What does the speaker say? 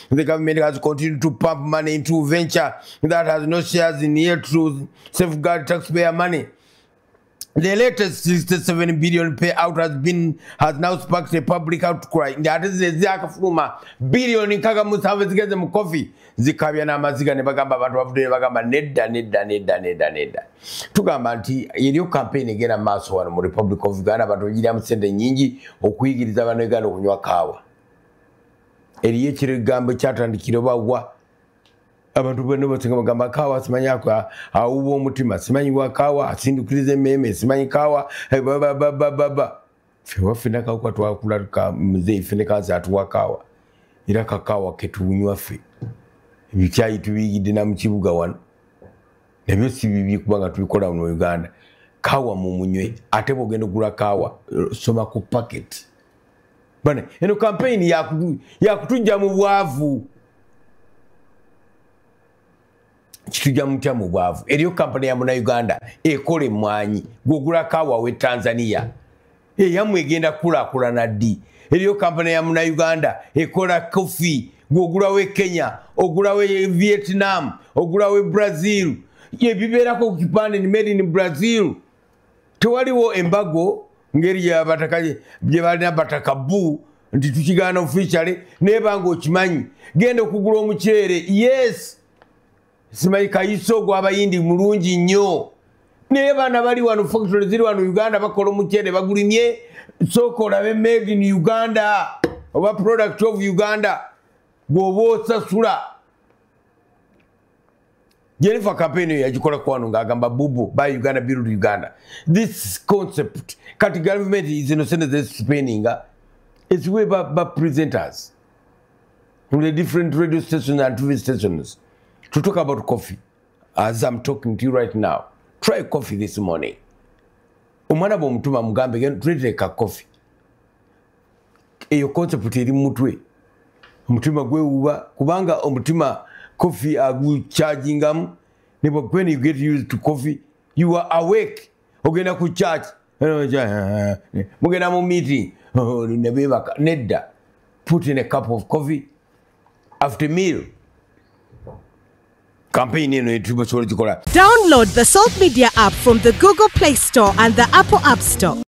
The government has continued to pump money into venture that has no shares in yet to safeguard taxpayer money. The latest 67 billion payout has now sparked a public outcry. Ate zakafuluma 67 billion zigenze mu coffee, zikabya n'amaziga ne bagamba, abantu bavudde ne bagamba nedda, nedda, nedda, nedda, nedda. Tugamba nti eriyo campaign egenda maaso wano mu Republic of Uganda, abantu bagiryamu sente nyingi okuyigiriza Bannayuganda okunywa kaawa. Eriyo ekigambo kyatandikira obawa abantu bonna basinga bagamba kaawa simanyi awuba omutima, simanyi wa kaawa asindukiriza emmeeme, simanyi kaawa bababababa. Ffe waffe nakawuka twakula muzeeyi ffe ne kansi atuwa kaawa, era kakaawa ketunywa ffe. Ebikyayi tubiyigidde na mu kibuga wano, nabyo si bibi kubanga tubikola mu Uganda. Kaawa mumunywe, ate bw'ogenda ogula kaawa soma ku packet. Bane eno campaign yakutujja mu bwavu. Kitujja mutya mu bwavu? Eriyo kampani ya Munnayuganda ekola emmwanyi, gw'ogula kaawa we Tanzania, eyammwe egenda kulaakulana ddi? Eriyo kampani ya Munnayuganda ekola coffee, gw'ogulawo e Kenya, ogulawo e Vietnam, ogulawo e Brazil, ebibeerako ku kipande ni made in Brazil. Tewaliwo embargo ngeri yabataka gye balina bataka bu nti tukigaana officially, naye banga okimanyi genda okugula omuceere, yes, simanyi kayiso gw'abayindi mulungi nnyo, naye baana bali wano, factory ziri wano Uganda, bakola omuceere bagulimye. Sooka olabe made in Uganda oba product of Uganda gw'oba osasula. Jennifer campaign eyo yagikola kwano ng'agamba bubu buy Uganda, build Uganda, this concept. Kati government zino sente zespendinga eziwe ba presenters from the different radio stations and TV stations to talk about coffee. As I'm talking to you right now, try coffee this morning. Omwana bw'omutuma mugambe tuletere ka coffee. Eyo concept eri mu mutwe, omutima gwewuba kubanga omutima coffee aguchargingamu ne when you get used to coffee you are awake. Ogenda ku church, mugenda mu meeting ne beebaka. Nedda, put in a cup of coffee after meal. Campaign eno etubasobola gikola. Download the Salt Media app from the Google Play Store and the Apple App Store.